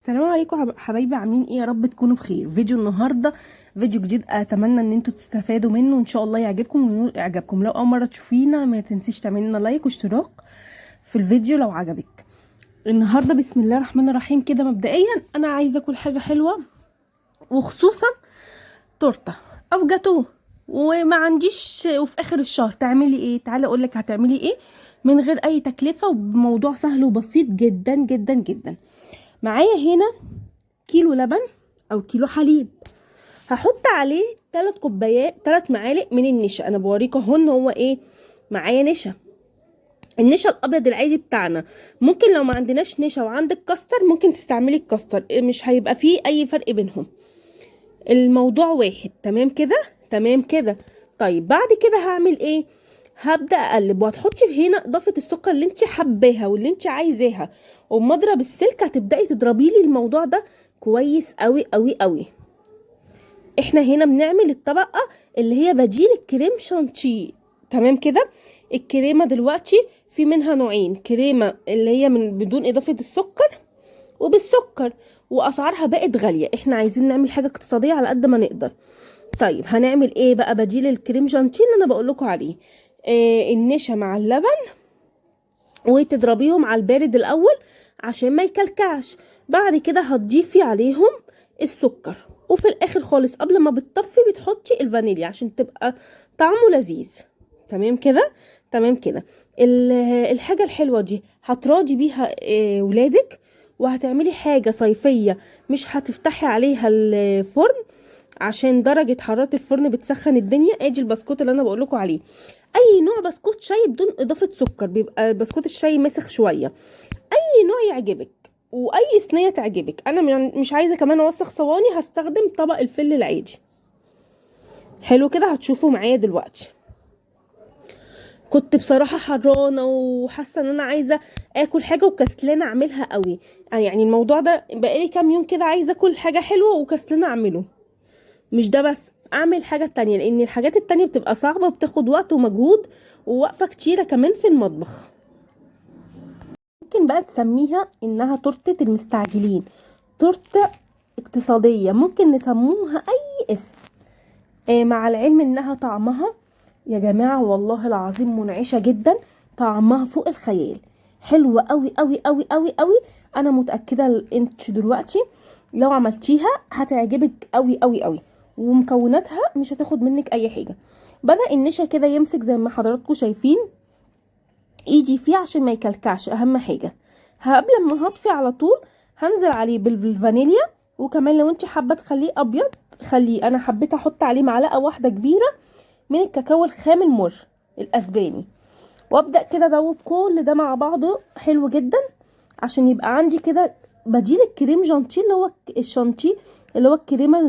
السلام عليكم حبايبي، عاملين ايه؟ يا رب تكونوا بخير. فيديو النهارده فيديو جديد، اتمنى ان انتوا تستفادوا منه وان شاء الله يعجبكم وينول اعجابكم. لو اول مرة تشوفينا ما تنسيش تعملي لنا like واشتراك في الفيديو لو عجبك. النهارده بسم الله الرحمن الرحيم كده مبدئيا انا عايزه اكل حاجة حلوة، وخصوصا تورته او جاتوه، وما عنديش، وفي اخر الشهر تعملي ايه؟ تعالي اقولك هتعملي ايه من غير اي تكلفة، وبموضوع سهل وبسيط جدا جدا جدا. معايا هنا كيلو لبن او كيلو حليب، هحط عليه 3 كوبايات، 3 معالق من النشا. انا بوريكم اهو ان هو ايه، معايا نشا، النشا الابيض العادي بتاعنا. ممكن لو ما عندناش نشا وعندك كاستر ممكن تستعملي الكاستر، مش هيبقى فيه اي فرق بينهم، الموضوع واحد. تمام كده؟ تمام كده. طيب بعد كده هعمل ايه؟ هبدا اقلب، وهتحطي هنا اضافه السكر اللي انت حباها واللي انت عايزاها، وبمضرب السلك هتبداي تضربي لي الموضوع ده كويس قوي قوي قوي. احنا هنا بنعمل الطبقة اللي هي بديل الكريم شانتيه. تمام كده. الكريمة دلوقتي في منها نوعين، كريمة اللي هي من بدون اضافه السكر وبالسكر، واسعارها بقت غالية. احنا عايزين نعمل حاجة اقتصادية على قد ما نقدر. طيب هنعمل ايه بقى بديل الكريم شانتيه اللي انا بقول لكم عليه؟ النشا مع اللبن، وتضربيهم على البارد الاول عشان ما يكلكعش. بعد كده هتضيفي عليهم السكر، وفي الاخر خالص قبل ما بتطفي بتحطي الفانيليا عشان تبقى طعمه لذيذ. تمام كده؟ تمام كده. الحاجة الحلوة دي هتراضي بيها ولادك، وهتعملي حاجة صيفية مش هتفتحي عليها الفرن عشان درجة حرارة الفرن بتسخن الدنيا. ادي البسكوت اللي انا بقولكم عليه، اي نوع بسكوت شاي بدون اضافة سكر، بيبقى بسكوت الشاي مسخ شوية. اي نوع يعجبك واي صينية تعجبك. انا مش عايزة كمان اوسخ صواني، هستخدم طبق الفل العادي. حلو كده، هتشوفوا معايا دلوقتي. كنت بصراحة حرانة وحاسة ان انا عايزة اكل حاجة وكسلانة اعملها قوي، يعني الموضوع ده بقالي كام يوم كده عايزة اكل حاجة حلوة وكسلانة اعمله. مش ده بس، اعمل حاجة تانية، لان الحاجات التانية بتبقى صعبة وبتاخد وقت ومجهود ووقفة كتيرة كمان في المطبخ. ممكن بقى تسميها انها تورتة المستعجلين، تورتة اقتصادية، ممكن نسموها اي اسم. مع العلم انها طعمها يا جماعة والله العظيم منعشة جدا، طعمها فوق الخيال، حلوة قوي قوي قوي قوي قوي. انا متأكدة انت دلوقتي لو عملتيها هتعجبك قوي قوي قوي، ومكوناتها مش هتاخد منك اي حاجة. بدأ النشا كده يمسك زي ما حضراتكم شايفين، ايدي فيه عشان ما يكلكعش، اهم حاجة. قبل ما هطفي على طول هنزل عليه بالفانيليا، وكمان لو انت حابة تخليه ابيض خليه، انا حبيت احط عليه معلقة واحدة كبيرة من الكاكاو الخام المر الاسباني، وابدا كده ادوب كل ده مع بعضه حلو جدا عشان يبقى عندي كده بديل الكريم جانتيه اللي هو الشانتيه اللي هو الكريمة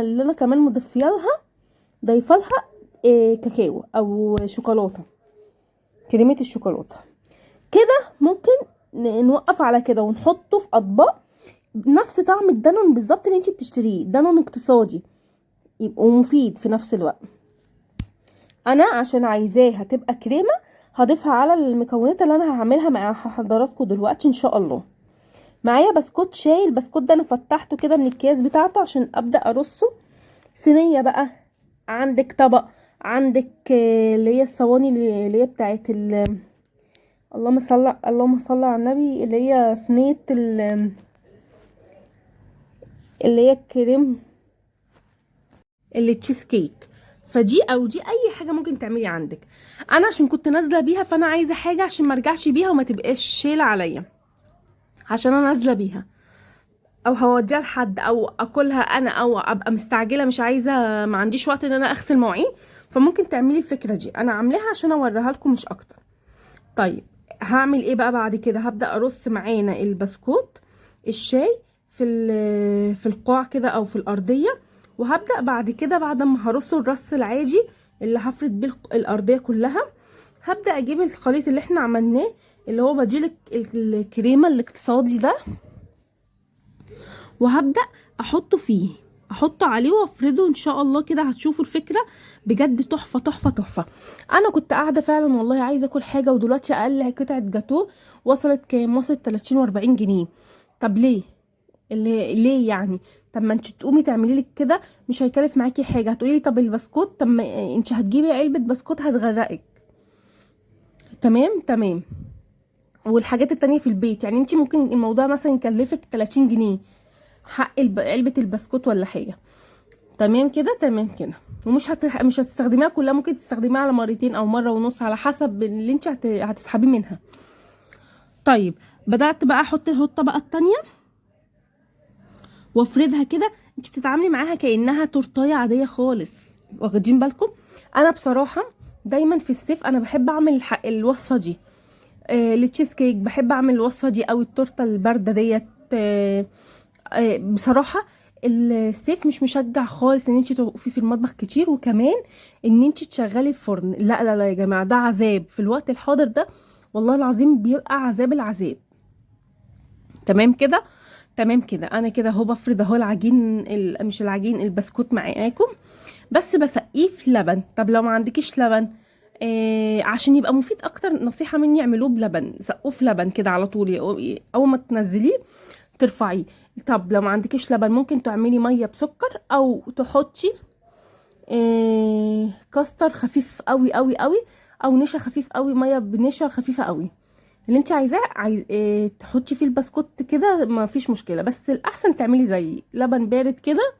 اللي انا كمان مضيفه لها، ضايفه لها كاكاو او شوكولاتة، كريمة الشوكولاتة كده. ممكن نوقف على كده ونحطه في اطباق نفس طعم الدانون بالظبط اللي انتي بتشتريه، دانون اقتصادي يبقى مفيد في نفس الوقت. انا عشان عايزاها تبقى كريمة هضيفها على المكونات اللي انا هعملها مع حضراتكم دلوقتي ان شاء الله. معايا بسكوت شاي، البسكوت ده انا فتحته كده من الكيس بتاعته عشان ابدا ارصه. صينية بقى، عندك طبق، عندك اللي هي الصواني اللي هي بتاعت اللهم صل اللهم صل على النبي، اللي هي صينية اللي هي الكريم اللي تشيز كيك، فدي او دي اي حاجة ممكن تعملي عندك. انا عشان كنت نازله بيها فانا عايزه حاجة عشان ما ارجعش بيها وما تبقاش شيله عليا، عشان انا نازله بيها او هوديها لحد او اكلها انا او ابقى مستعجلة مش عايزه، ما عنديش وقت ان انا اغسل مواعين. فممكن تعملي الفكرة دي، انا عاملاها عشان اوريها لكم مش اكتر. طيب هعمل ايه بقى بعد كده؟ هبدا ارص معانا البسكوت الشاي في القاع كده او في الارضية، وهبدا بعد كده بعد ما هرصه الرص العادي اللي هفرد بيه الارضية كلها، هبدا اجيب الخليط اللي احنا عملناه اللي هو بديل الكريمة الاقتصادي ده، وهبدا احطه فيه، احطه عليه وافرده ان شاء الله كده. هتشوفوا الفكرة بجد تحفة تحفة تحفة. انا كنت قاعدة فعلا والله عايزه اكل حاجة، ودلوقتي اقل قطعه جاتوه وصلت كام؟ وصلت 30 و40 جنيه. طب ليه؟ اللي ليه يعني؟ طب ما انت تقومي تعملي لك كده، مش هيكلف معاكي حاجة. هتقولي لي طب البسكوت، طب ما انت هتجيبي علبة بسكوت هتغرقك. تمام تمام. والحاجات التانية في البيت، يعني انت ممكن الموضوع مثلا يكلفك 30 جنيه حق علبة البسكوت ولا حاجة. تمام كده، تمام كده. ومش مش هتستخدميها كلها، ممكن تستخدميها على مرتين او مرة ونص على حسب اللي انت هتسحبيه منها. طيب بدأت بقى احط اهو الطبقة التانية وافردها كده. انت بتتعاملي معاها كأنها تورتايه عادية خالص، واخدين بالكم؟ انا بصراحة دايما في الصيف انا بحب اعمل الوصفة دي، التشيز كيك بحب اعمل الوصفة دي، او التورتة البارده ديت. بصراحة الصيف مش مشجع خالص ان انت تقفي في المطبخ كتير، وكمان ان انت تشغلي الفرن. لا لا لا يا جماعة، ده عذاب في الوقت الحاضر ده، والله العظيم بيبقى عذاب العذاب. تمام كده، تمام كده. انا كده اهو بفرد اهو العجين، مش العجين، البسكوت معاكم، بس بسقيه في لبن. طب لو ما عندكيش لبن، عشان يبقى مفيد اكتر، نصيحة مني اعملوه بلبن، سقوه في لبن كده على طول، اول ما تنزليه ترفعيه. طب لو ما عندكيش لبن ممكن تعملي مية بسكر، او تحطي كاستر خفيف قوي قوي قوي، او نشا خفيف قوي، مية بنشا خفيفة قوي، اللي انت عايزاه. تحطي فيه البسكوت كده ما فيش مشكلة، بس الاحسن تعملي زي لبن بارد كده،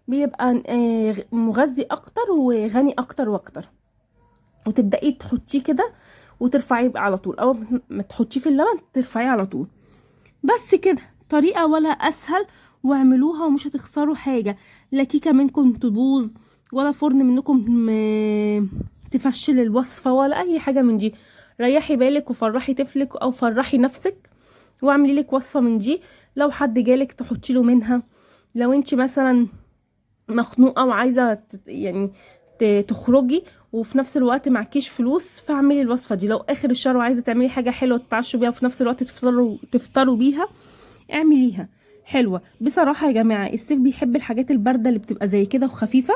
بيبقى مغذي اكتر وغني اكتر واكتر. وتبداي تحطيه كده وترفعيه بقى على طول، اول ما تحطيه في اللبن ترفعيه على طول. بس كده، طريقه ولا اسهل، واعملوها ومش هتخسروا حاجة. لا كيكة منكم تبوظ، ولا فرن منكم تفشل الوصفة، ولا اي حاجة من دي. ريحي بالك وفرحي طفلك او فرحي نفسك، واعملي لك وصفه من دي. لو حد جالك تحطي له منها. لو انت مثلا مخنوقه وعايزه يعني تخرجي وفي نفس الوقت معكيش فلوس، فاعملي الوصفة دي. لو اخر الشهر وعايزه تعملي حاجة حلوة تتعشوا بيها وفي نفس الوقت تفطروا بيها، اعمليها. حلوة بصراحة يا جماعة. الصيف بيحب الحاجات البارده اللي بتبقى زي كده وخفيفة،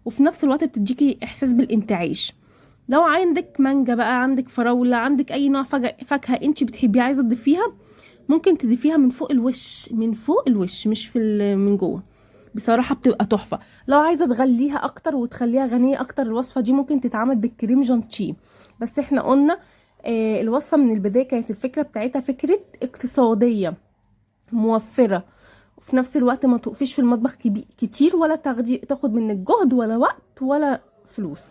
وفي نفس الوقت بتديكي احساس بالانتعاش. لو عندك مانجا بقى، عندك فراوله، عندك اي نوع فاكهة انت بتحبيه عايزه تضيفيها، ممكن تضيفيها من فوق الوش، من فوق الوش مش في من جوه. بصراحة بتبقى تحفة. لو عايزه تغليها اكتر وتخليها غنية اكتر، الوصفة دي ممكن تتعمل بالكريم جانتيه. بس احنا قلنا الوصفة من البداية كانت الفكرة بتاعتها فكرة اقتصادية موفره، وفي نفس الوقت ما توقفيش في المطبخ كتير، ولا تاخد منك جهد ولا وقت ولا فلوس.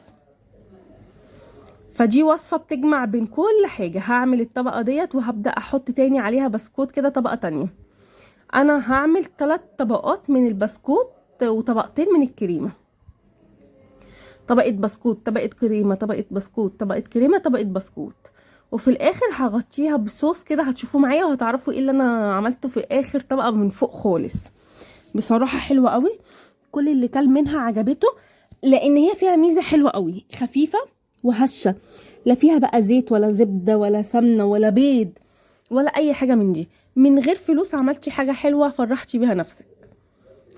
فدي وصفه بتجمع بين كل حاجة. هعمل الطبقة ديت وهبدا احط تاني عليها بسكوت كده طبقه تانية. انا هعمل 3 طبقات من البسكوت وطبقتين من الكريمة. طبقه بسكوت، طبقه كريمة، طبقه بسكوت، طبقه كريمة، طبقه بسكوت. وفي الاخر هغطيها بصوص كده، هتشوفوه معايا وهتعرفوا ايه اللي انا عملته في اخر طبقه من فوق خالص. بصراحة حلوة قوي، كل اللي كل منها عجبته، لان هي فيها ميزة حلوة قوي، خفيفة وهشه، لا فيها بقى زيت ولا زبدة ولا سمنه ولا بيض ولا اي حاجة من دي. من غير فلوس عملتي حاجة حلوة فرحتي بيها نفسك،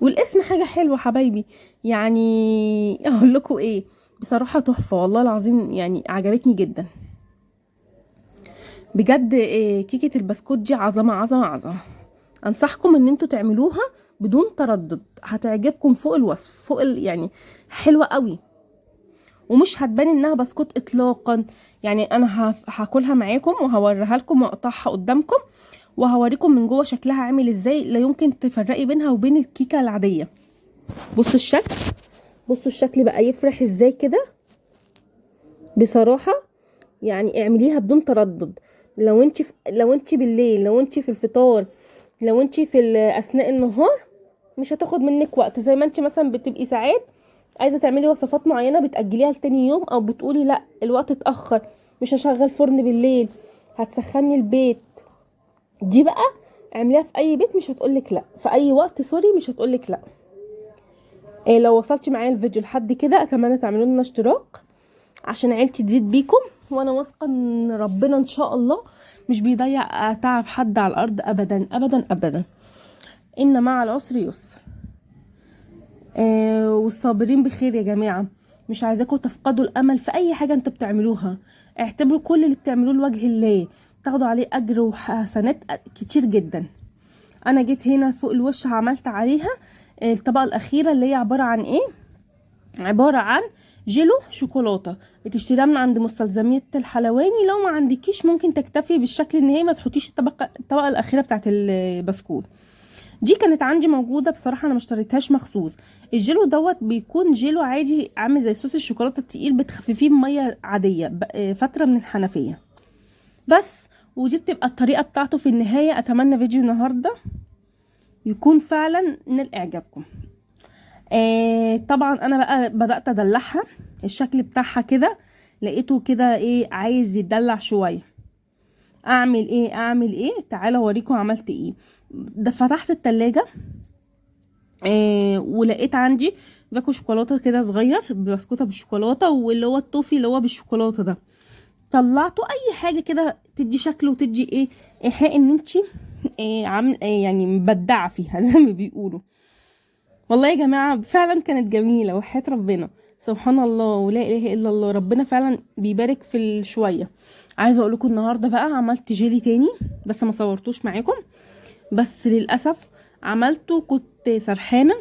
والاسم حاجة حلوة حبايبي. يعني اقول لكم ايه، بصراحة تحفة والله العظيم، يعني عجبتني جدا بجد. كيكة البسكوت دي عظمه عظمه عظمه. انصحكم ان انتوا تعملوها بدون تردد، هتعجبكم فوق الوصف، فوق يعني حلوة قوي، ومش هتبان انها بسكوت اطلاقا. يعني انا هاكلها معاكم وهوريها لكم واقطعها قدامكم وهوريكم من جوه شكلها عامل ازاي، لا يمكن تفرقي بينها وبين الكيكه العادية. بصوا الشكل، بصوا الشكل بقى يفرح ازاي كده. بصراحة يعني اعمليها بدون تردد. لو انت بالليل، لو انت في الفطار، لو انت في اثناء النهار، مش هتاخد منك وقت. زي ما انت مثلا بتبقي ساعات عايزه تعملي وصفات معينة بتاجليها لتاني يوم، او بتقولي لا الوقت اتاخر مش هشغل فرن بالليل، هتسخني البيت. دي بقى اعمليها في اي بيت، مش هتقولك لا، في اي وقت sorry مش هتقولك لا. إيه لو وصلتي معايا الفيديو لحد كده، اتمنى تعملوا لنا اشتراك عشان عيلتي تزيد بيكم، وانا واثقة ان ربنا ان شاء الله مش بيضيع تعب حد على الارض ابدا ابدا ابدا. ان مع العسر يسر. والصابرين بخير يا جماعة. مش عايزاكم تفقدوا الامل في اي حاجة انتوا بتعملوها. اعتبروا كل اللي بتعملوه لوجه الله، تاخدوا عليه اجر وحسنات كتير جدا. انا جيت هنا فوق الوش عملت عليها الطبقة الاخيرة اللي هي عبارة عن ايه؟ عبارة عن جيلو شوكولاتة بتشتريها من عند مستلزمات الحلواني. لو ما عندكيش ممكن تكتفي بالشكل النهائي، ما تحطيش الطبقة الاخيرة بتاعت البسكوت. دي كانت عندي موجودة بصراحة، انا ما اشتريتهاش مخصوص. الجيلو دوت بيكون جيلو عادي عامل زي صوص الشوكولاتة التقيل، بتخففيه بميه عادية فترة من الحنفية بس، ودي بتبقى الطريقة بتاعته في النهاية. اتمنى فيديو النهارده يكون فعلا نال اعجابكم. طبعا انا بقى بدات ادلعها الشكل بتاعها كده، لقيته كده ايه عايز يدلع شوية. اعمل ايه؟ اعمل ايه؟ تعالوا اوريكم عملت ايه. ده فتحت التلاجة ولقيت عندي باكو شوكولاتة كده صغير، بسكوته بالشوكولاته، واللي هو التوفي اللي هو بالشوكولاته ده. طلعته اي حاجة كده تدي شكل وتدي ايه ايحاء ان انتي إيه عامل إيه يعني مبدعة فيها زي ما بيقولوا. والله يا جماعة فعلا كانت جميلة وحياه ربنا، سبحان الله ولا اله الا الله، ربنا فعلا بيبارك في الشويه. عايزه اقول لكم النهارده بقى عملت جيلي تاني، بس ما صورتوش معاكم، بس للاسف عملته كنت سرحانه،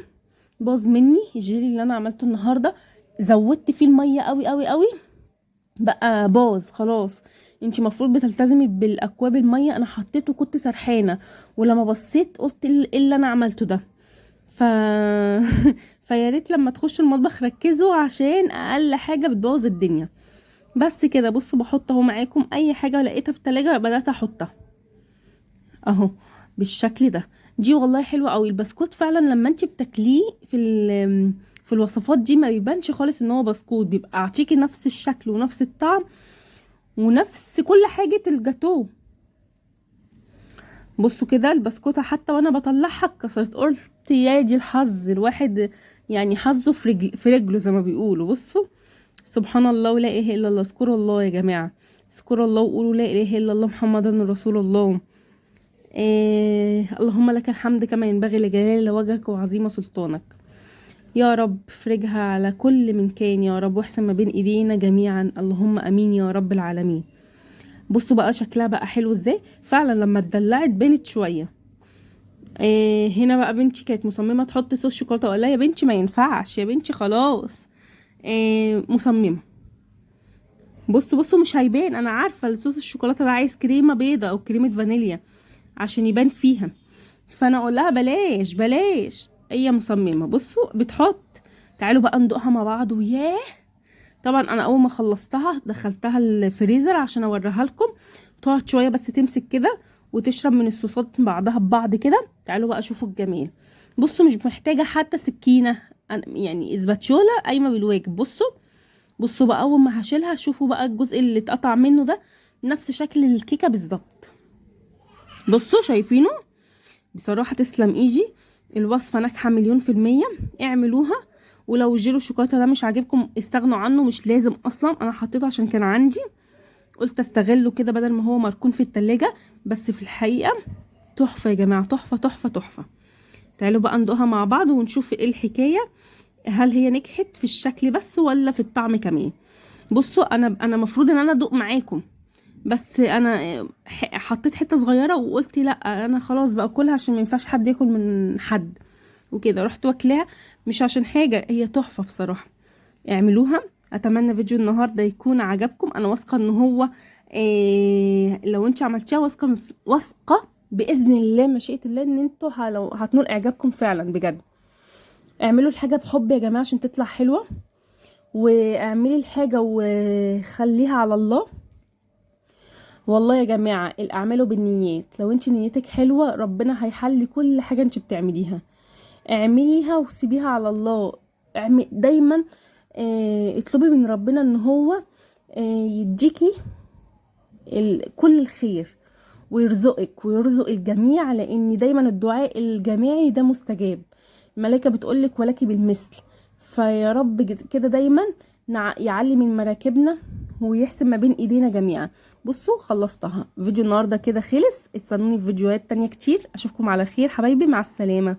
باظ مني الجيلي اللي انا عملته النهارده، زودت فيه المية قوي قوي قوي، بقى باظ خلاص. انتي المفروض بتلتزمي بالاكواب المية، انا حطيته كنت سرحانه، ولما بصيت قلت ايه اللي انا عملته ده. فيا ريت لما تخشوا المطبخ ركزوا، عشان اقل حاجة بتبوظ الدنيا. بس كده بصوا بحط اهو معاكم اي حاجة لقيتها في التلاجة بدات احطها اهو بالشكل ده. دي والله حلوة قوي البسكوت فعلا، لما انت بتاكليه في الوصفات دي ما بيبانش خالص ان هو بسكوت، بيبقى اعطيكي نفس الشكل ونفس الطعم ونفس كل حاجة الجاتوه. بصوا كده البسكوته حتى وانا بطلعها اتكسرت، قلت يا دي الحظ، الواحد يعني حظه في رجله زي ما بيقولوا. بصوا سبحان الله ولا اله الا الله، اذكروا الله يا جماعة، اذكروا الله وقولوا لا اله الا الله محمد رسول الله. اللهم لك الحمد كما ينبغي لجلال وجهك وعظيم سلطانك. يا رب افرجها على كل من كان يا رب، واحسن ما بين ايدينا جميعا، اللهم امين يا رب العالمين. بصوا بقى شكلها بقى حلو ازاي، فعلا لما اتدلعت بانت شوية. هنا بقى بنتي كانت مصممه تحط صوص شوكولاتة، اقول لها يا بنتي ما ينفعش يا بنتي خلاص. مصممه. بصوا مش هيبان، انا عارفه الصوص الشوكولاتة ده عايز كريمة بيضة او كريمة فانيليا عشان يبان فيها، فانا اقول لها بلاش بلاش، هي مصممه. بصوا بتحط، تعالوا بقى ندوقها مع بعض. وياه طبعا انا اول ما خلصتها دخلتها الفريزر عشان اوريها لكم، تقعد شوية بس تمسك كده وتشرب من الصوصات بعضها ببعض كده. تعالوا بقى شوفوا الجمال. بصوا مش محتاجه حتى سكينة، يعني اسباتشولا قايمة بالواجب. بصوا بقى اول ما هشيلها شوفوا بقى الجزء اللي اتقطع منه ده نفس شكل الكيكه بالظبط. بصوا شايفينه؟ بصراحة تسلم ايجي، الوصفة ناجحة 1,000,000%، اعملوها. ولو جيلو الشوكولاتة ده مش عاجبكم استغنوا عنه، مش لازم اصلا، انا حطيته عشان كان عندي قلت استغله كده بدل ما هو مركون في التلاجة، بس في الحقيقة تحفة يا جماعة، تحفة تحفة تحفة. تعالوا بقى ندوقها مع بعض ونشوف ايه الحكاية، هل هي نجحت في الشكل بس ولا في الطعم كمان. بصوا انا مفروض ان انا ادوق معاكم، بس انا حطيت حتة صغيرة وقلت لا انا خلاص بقى اكلها عشان ما ينفعش حد ياكل من حد وكده، رحت واكلها مش عشان حاجة، هي تحفة بصراحة، اعملوها. اتمنى فيديو النهارده يكون عجبكم، انا واثقة ان هو لو انت عملتيها واثقة باذن الله مشيئة الله ان انتوا لو هتنول اعجابكم فعلا بجد. اعملوا الحاجة بحب يا جماعة عشان تطلع حلوة، واعملي الحاجة وخليها على الله. والله يا جماعة الاعمال بالنيات، لو انت نيتك حلوة ربنا هيحلي كل حاجة انت بتعمليها. اعمليها وسيبيها على الله. دايما اطلبي من ربنا ان هو يديكي كل الخير ويرزقك ويرزق الجميع، لان دايما الدعاء الجماعي ده مستجاب، الملائكة بتقولك ولك بالمثل. فيا رب كده دايما يعلي من مراكبنا ويحسن ما بين ايدينا جميعا. بصوا خلصتها، فيديو النهارده كده خلص، استنوني في فيديوهات تانية كتير، اشوفكم على خير حبايبي، مع السلامة.